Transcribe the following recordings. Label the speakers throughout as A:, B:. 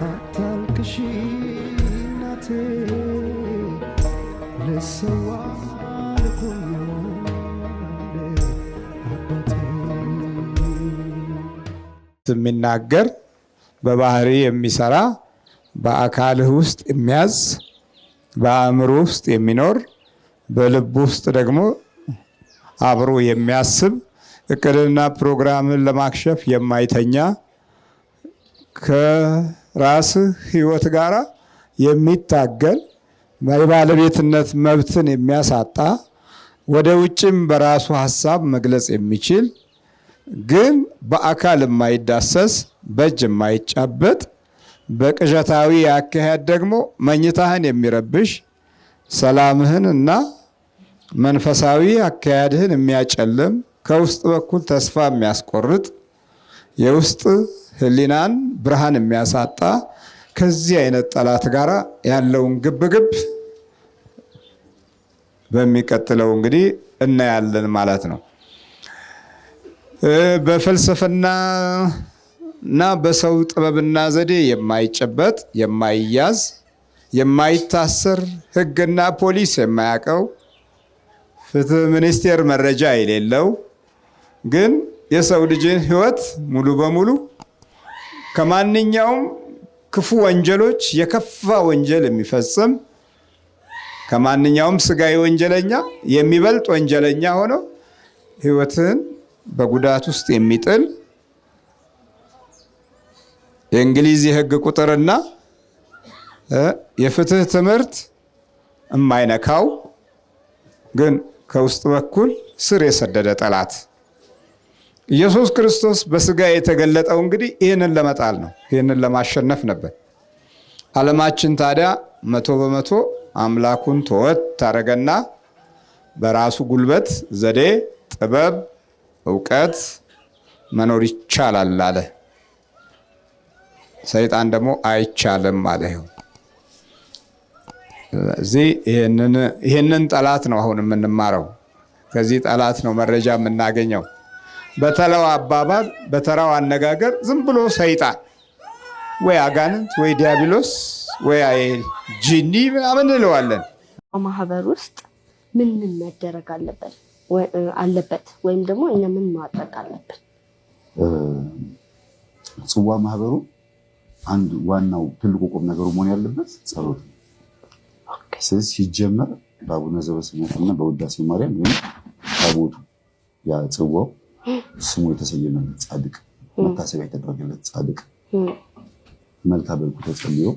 A: አታልቅሺ እናቴ ልሰዋ ልኮኛል አባቴ።
B: የሚናገር፣ በባህሪ የሚሰራ፣ በአካልህ ውስጥ የሚያዝ፣ በአእምሮ ውስጥ የሚኖር፣ በልብ ውስጥ ደግሞ አብሮ የሚያስብ፣ እቅድና ፕሮግራምን ለማክሸፍ የማይተኛ፣ ከራስህ ሕይወት ጋር የሚታገል፣ የባለቤትነት መብትን የሚያሳጣ፣ ወደ ውጭም በራሱ ሀሳብ መግለጽ የሚችል፣ ግን በአካል የማይዳሰስ፣ በእጅ የማይጨበጥ፣ በቅዠታዊ አካሄድ ደግሞ መኝታህን የሚረብሽ፣ ሰላምህን እና መንፈሳዊ አካሄድህን የሚያጨልም፣ ከውስጥ በኩል ተስፋ የሚያስቆርጥ፣ የውስጥ ሕሊናን ብርሃን የሚያሳጣ ከዚህ አይነት ጠላት ጋር ያለውን ግብግብ በሚቀጥለው እንግዲህ እናያለን ማለት ነው። በፍልስፍና እና በሰው ጥበብና ዘዴ የማይጨበጥ፣ የማይያዝ፣ የማይታሰር፣ ሕግና ፖሊስ የማያውቀው፣ ፍትህ ሚኒስቴር መረጃ የሌለው፣ ግን የሰው ልጅን ሕይወት ሙሉ በሙሉ ከማንኛውም ክፉ ወንጀሎች የከፋ ወንጀል የሚፈጽም፣ ከማንኛውም ስጋዊ ወንጀለኛ የሚበልጥ ወንጀለኛ ሆኖ ሕይወትህን በጉዳት ውስጥ የሚጥል፣ የእንግሊዝ የሕግ ቁጥርና የፍትህ ትምህርት የማይነካው፣ ግን ከውስጥ በኩል ስር የሰደደ ጠላት። ኢየሱስ ክርስቶስ በስጋ የተገለጠው እንግዲህ ይህንን ለመጣል ነው። ይህንን ለማሸነፍ ነበር። ዓለማችን ታዲያ 100% አምላኩን ተወት ታደረገና በራሱ ጉልበት፣ ዘዴ፣ ጥበብ፣ እውቀት መኖር ይቻላል አለ። ሰይጣን ደግሞ አይቻልም አለ። ይኸው ስለዚህ ይህንን ጠላት ነው አሁን የምንማረው። ከዚህ ጠላት ነው መረጃ የምናገኘው። በተራው አባባል፣ በተራው አነጋገር ዝም ብሎ ሰይጣን ወይ አጋንንት ወይ ዲያብሎስ ወይ ጂኒ ምናምን እንለዋለን።
C: ማህበር ውስጥ ምን ምን መደረግ አለበት ወይም ደግሞ እኛ ምን ማድረግ አለብን?
D: ጽዋ ማህበሩ አንድ ዋናው ትልቁ ቁም ነገሩ መሆን ያለበት ጸሎት ነው። ስለዚህ ሲጀመር በአቡነ ዘበሰማያትና በውዳሴ ማርያም ወይም ታቦቱ ያ ጽዋው ስሙ የተሰየመለት ጻድቅ፣ መታሰቢያ የተደረገለት ጻድቅ መልካ በልኩ ተጸልዮ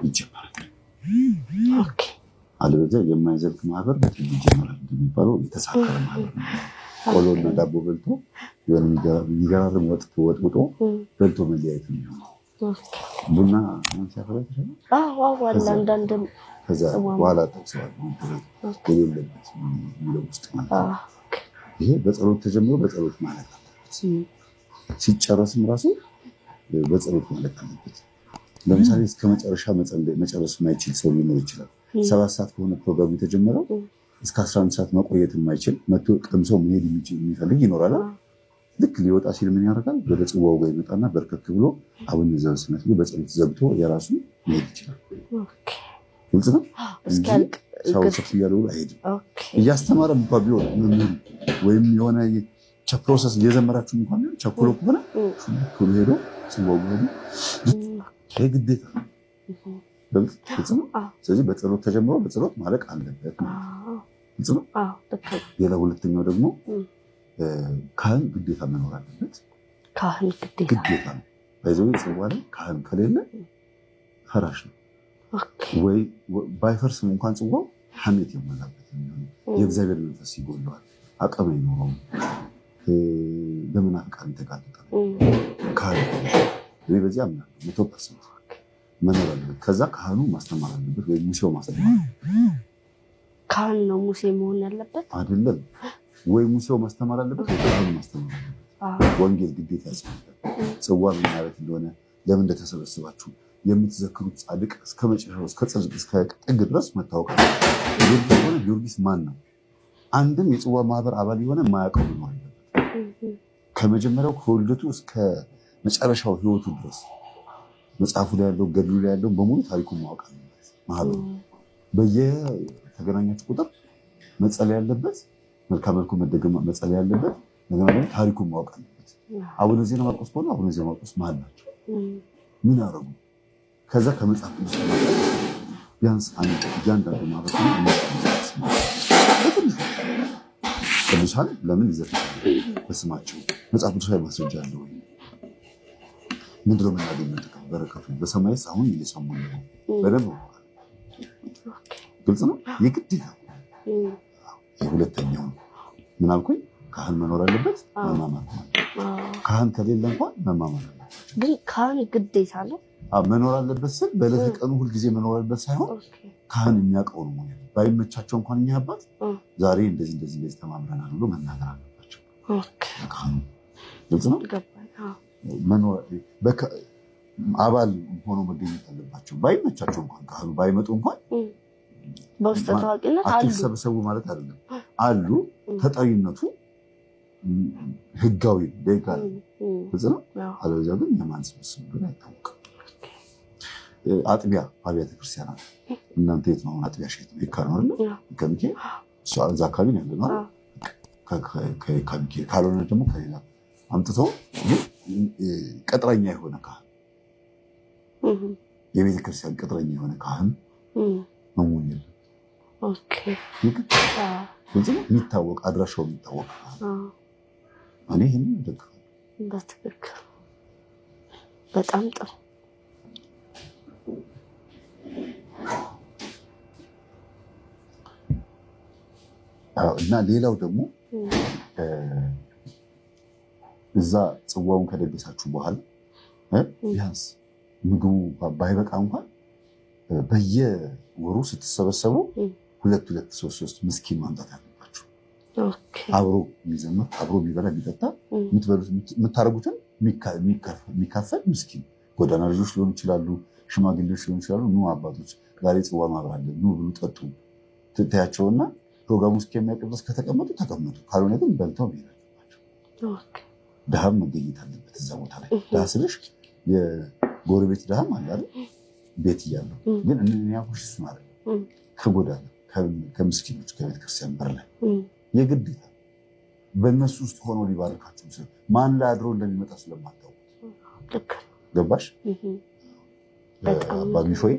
D: ይጀመራል። አለበለዚያ የማይዘልቅ ማህበር በትል ይጀመራል እንደሚባለው የተሳከረ ማህበር ነው። ቆሎና ዳቦ በልቶ የሆነ የሚገራርም ወጥ ወጥውጦ በልቶ መለያየት ነው የሚሆነው። ቡና ሲያፈላ
C: አንዳንድ
D: ከዛ በኋላ ጠቅሰዋል የሌለበት የሚለው ውስጥ ማለት ነው። ይሄ በጸሎት ተጀምሮ በጸሎት ማለት አለበት። ሲጨረስም ራሱ በጸሎት ማለት አለበት። ለምሳሌ እስከ መጨረሻ መጨረስ የማይችል ሰው ሊኖር ይችላል። 7 ሰዓት ከሆነ ፕሮግራሙ የተጀመረው እስከ 11 ሰዓት መቆየት የማይችል፣ መቶ ቀምሶ መሄድ የሚፈልግ ይኖራል። ልክ ሊወጣ ሲል ምን ያደርጋል? ወደ ጽዋው ጋር ይመጣና በርከክ ብሎ አቡነ ዘበሰማያት ብሎ በጸሎት ዘግቶ የራሱ መሄድ ይችላል። ግልጽ ነው እንጂ ሰው ሰፍ እያለ ብሎ አይሄድም። እያስተማረ እንኳ ቢሆን መምህሩ ወይም የሆነ process እየዘመራችሁ እንኳን ቢሆን ቸኩሎ ከሆነ ቶሎ ሄዶ ጽዋው ጋር ሄዶ ይሄ ግዴታ ነው። ግልጽ ነው። ስለዚህ በጸሎት ተጀምሮ በጸሎት ማለቅ አለበት። ግልጽ ነው። ሌላ ሁለተኛው ደግሞ ካህን ግዴታ መኖር አለበት።
C: ካህን
D: ግዴታ ነው። ባይዘው ጽዋ ላይ ካህን ከሌለ ፈራሽ ነው። ወይ ባይፈርስም እንኳን ጽዋው ሐሜት የሞላበት የሚሆነው፣ የእግዚአብሔር መንፈስ ይጎለዋል፣ አቅም አይኖረውም፣ ለመናፍቃን የተጋለጠ ነው። ካህን እኔ በዚህ አምናለሁ፣ 100% መኖር አለበት። ከዛ ካህኑ ማስተማር አለበት ወይ ሙሴው ማስተማር
C: ካህን ነው ሙሴ መሆን ያለበት?
D: አይደለም፣ ወይ ሙሴው ማስተማር አለበት ወይ ካህኑ ማስተማር አለበት። ወንጌል ግዴታ ያስፈልጋል። ጽዋ ምን ማለት እንደሆነ፣ ለምን እንደተሰበሰባችሁ፣ የምትዘክሩት ጻድቅ እስከ መጨረሻው እስከ ጽድቅ እስከ ጥግ ድረስ መታወቅ አለበት። ጊዮርጊስ ሆነ ጊዮርጊስ ማን ነው? አንድም የጽዋ ማህበር አባል የሆነ የማያውቀው መኖር አለበት። ከመጀመሪያው ከውልደቱ እስከ መጨረሻው ህይወቱ ድረስ መጽሐፉ ላይ ያለው፣ ገድሉ ላይ ያለው በሙሉ ታሪኩን ማወቅ አለበት። ማህበሩ በየተገናኛችሁ ቁጥር መጸለይ ያለበት፣ መልካ መልኩ መደገም መጸለይ ያለበት፣ እንደገና ደግሞ ታሪኩን ማወቅ አለበት። አቡነ ዜና ማርቆስ ከሆነ አቡነ ዜና ማርቆስ ማን ናቸው? ምን አረጉ? ከዛ ከመጽሐፍ ቅዱስ ቢያንስ አንድ እያንዳንዱ ማህበር በትንሹ ቅዱሳን ለምን ይዘክራሉ? በስማቸው መጽሐፍ ቅዱሳዊ ማስረጃ አለ ወይ? ምንድነው የምናገኘው ጥቅም? በረከቱ በሰማይስ አሁን እየሰሙ ነው። በደንብ ግልጽ ነው። የግዴታ የሁለተኛው ነው። ምን አልኩኝ? ካህን መኖር አለበት፣ መማማር። ካህን ከሌለ እንኳን መማማር አለበት።
C: ግን ካህን ግዴታ ነው
D: መኖር አለበት ስል በዕለተ ቀኑ ሁልጊዜ መኖር አለበት ሳይሆን ካህን የሚያውቀው ነው። ባይመቻቸው እንኳን እኛ አባት ዛሬ እንደዚህ እንደዚህ እንደዚህ ተማምረናል ብሎ መናገር አለባቸው። ካህኑ ግልጽ ነው። አባል ሆኖ መገኘት አለባቸው። ባይመቻቸው እንኳን ካህኑ ባይመጡ እንኳን
C: በውስጠ ታዋቂነት
D: አትሰብሰቡ ማለት አይደለም። አሉ ተጠሪነቱ ህጋዊ legal ግልጽ ነው። አለበለዚያ ግን የማን ስብስብ እንደሆነ አይታወቅም። አጥቢያ አብያተ ክርስቲያናት እናንተ የት ነው? አጥቢያ ሸት ነው? የካ ነው አይደል? የካ ሚካኤል እዛ አካባቢ ነው ያለ ነው። ከየካ ሚካኤል ካልሆነ ደግሞ ከሌላ አምጥቶ ግን ቅጥረኛ የሆነ ካህን፣ የቤተ ክርስቲያን ቅጥረኛ የሆነ ካህን መሆን የለም። ግልጽ ነው። የሚታወቅ፣ አድራሻው የሚታወቅ ካህን። እኔ ይህንን እደግፋለሁ።
C: በትክክል፣ በጣም ጥሩ።
D: እና ሌላው ደግሞ እዛ ጽዋውን ከደገሳችሁ በኋላ ቢያንስ ምግቡ ባይበቃ እንኳን በየወሩ ስትሰበሰቡ ሁለት ሁለት ሶስት ሶስት ምስኪን ማምጣት አለባችሁ። አብሮ የሚዘምር፣ አብሮ የሚበላ የሚጠጣ፣ የምታደርጉትን የሚካፈል ምስኪን፣ ጎዳና ልጆች ሊሆኑ ይችላሉ፣ ሽማግሌዎች ሊሆኑ ይችላሉ። ኑ አባቶች ዛሬ ጽዋ ማብራለን፣ ኑ ብሉ ጠጡ ትታያቸውና ፕሮግራሙ እስከሚያልቅ ድረስ ከተቀመጡ ተቀመጡ፣ ካልሆነ ግን በልተው መሄድ አለባቸው። ድሃም መገኘት አለበት እዛ ቦታ ላይ። ድሃ ስልሽ የጎረቤት ድሃም አለ አይደል? ቤት እያለው ግን እኔ ያልኩሽ እሱን አይደለም። ከጎዳና ከምስኪኖች ከቤተክርስቲያን በር ላይ የግዴታ በእነሱ ውስጥ ሆኖ ሊባርካቸው ማን ላይ አድሮ እንደሚመጣ ስለማታውቁት። ገባሽ? አባ ቢሾይ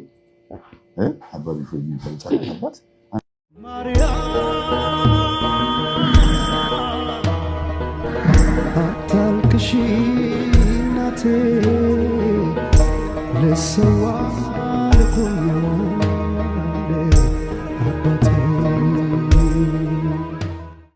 D: አባ ቢሾይ የሚባል ጻድቅ አባት
A: አታልቅሺ እናቴ፣ ልሰዋ ልኩኝ።